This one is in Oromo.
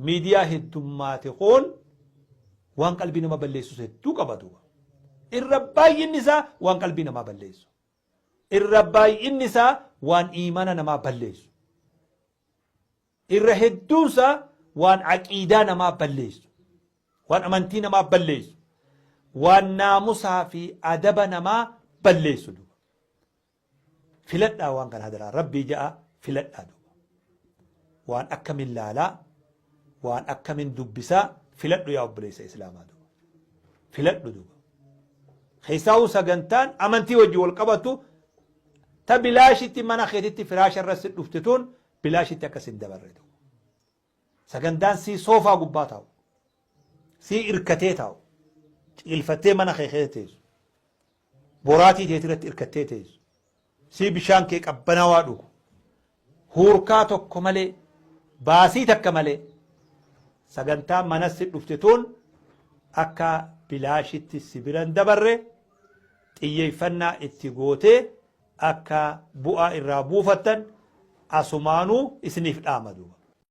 Miidiyaa heddummaate kun waan qalbii nama balleessus hedduu qaba duuba. Irra baay'inni isaa waan qalbii namaa balleessu. Irra baay'inni isaa waan iimaana namaa balleessu. Irra hedduun isaa waan aqiidaa namaa balleessu. Waan amantii namaa balleessu. Waan naamusaa fi adaba namaa balleessu duuba. Filadhaa waan kana hadaraa rabbii ja'a filadhaa duuba. Waan akkamin laalaa, waan akkamin dubbisaa filadhu yaa obboleessa islaamaa duuba. Filadhu duuba. Keessaa'uu sagantaan amantii wajji wal qabatu ta bilaashitti mana keetitti firaasha irra si dhufte tun bilaashitti akka sin dabarre duuba. Sagantaan sii soofaa gubbaa taa'u. Sii irkatee taa'u. Ciilfattee mana kee keessa teessu. Boraatii teetirratti irkattee teessu. Sii bishaan kee qabbanaawaa dhugu. Huurkaa tokko malee, baasii takka malee sagantaan mana si dhufte tun akka bilaashitti si bira hin dabarre xiyyeeffannaa itti gootee akka bu'aa irraa buufattan asumaanuu isiniif dhaama duuba.